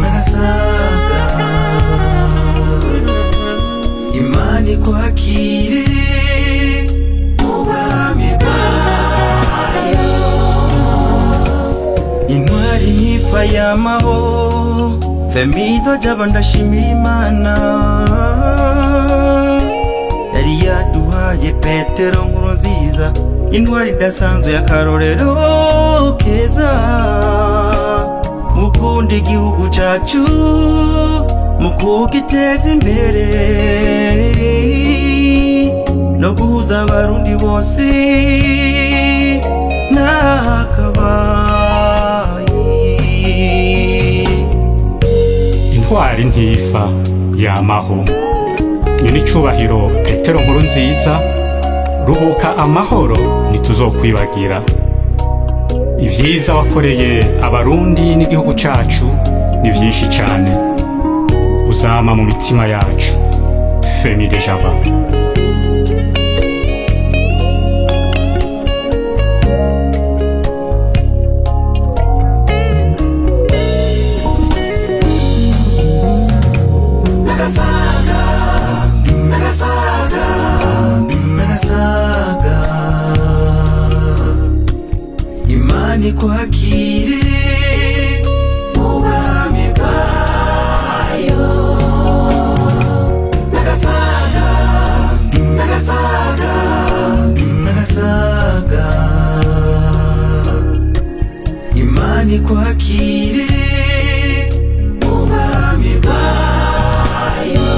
Nagasaga, Imana ikwakire ubwami bwayo. Intwari ntifa yamaho, Femido Jaba, ndashimira Imana yari yaduhaye Petero Nkuru Nziza, intwari idasanzwe y'akarorero keza mukunda igihugu cacu, mu kugiteza imbere no guhuza Abarundi bose n'akabaye. Intwari ntifa, yamaho. Nyenicubahiro Petero Nkuru Nziza, ruhuka amahoro, ntituzokwibagira ivyiza wakoreye Abarundi n'igihugu cacu. Ni vyinshi cane, uzama mu mitima yacu. Femi Jaba. Nagasaga, Nagasaga, Nagasaga, Imana ikwakire ubwami bwayo. Nagasaga, Nagasaga, Nagasaga, Imana ikwakire ubwami bwayo.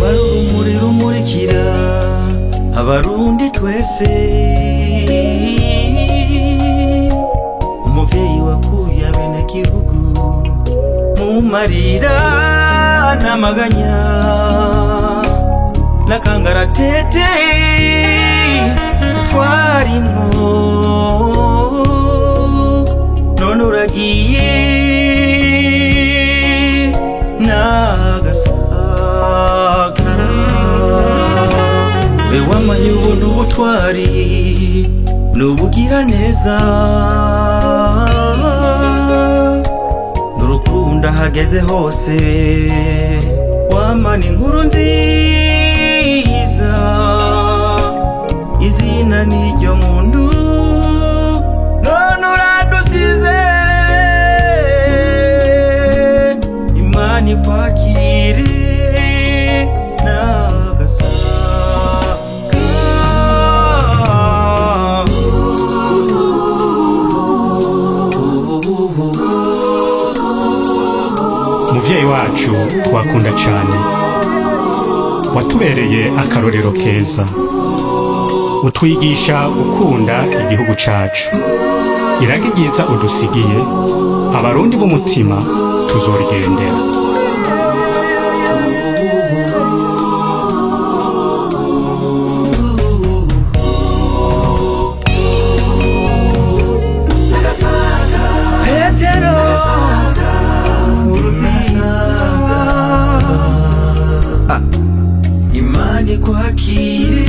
Wari urumuri rumurikira Abarundi twese, umuvyeyi wakuye abenegihugu mu marira n'amaganya n'akangaratete twarimwo. None uragiye, Nagasaga. We wamanye ubuntu, ubutwari n'ubugira neza n'urukundo ahageze hose, wamana inkuru nziza, izina n'iryo muntu. None uradusize, Imana ikwakire, Nagasaga. Muvyeyi wacu twakunda cane, watubereye akarorero keza, utwigisha gukunda igihugu cacu. Iragi ryiza udusigiye, Abarundi b'umutima tuzorigendera. Petero Nkurunziza, Imana ikwakire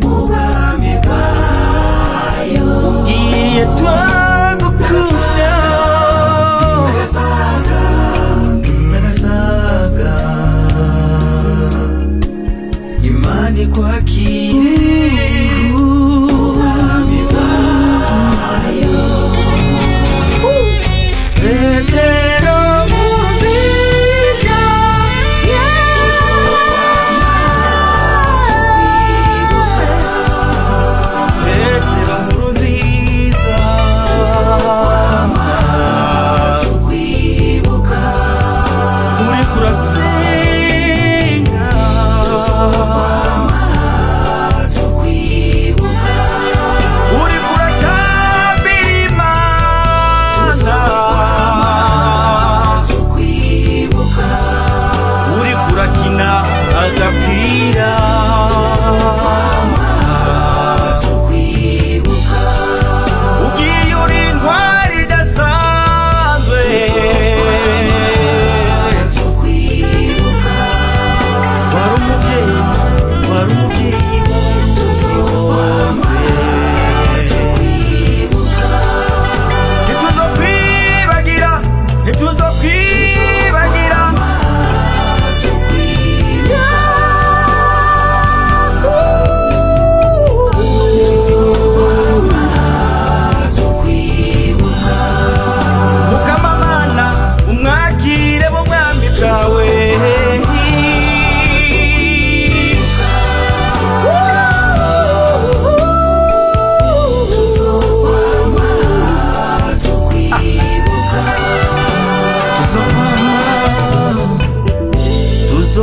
ubwami bwayo. Ugiye, twagukunda.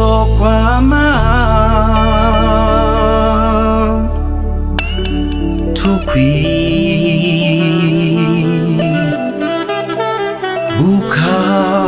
Tuzokwama tukwibuka.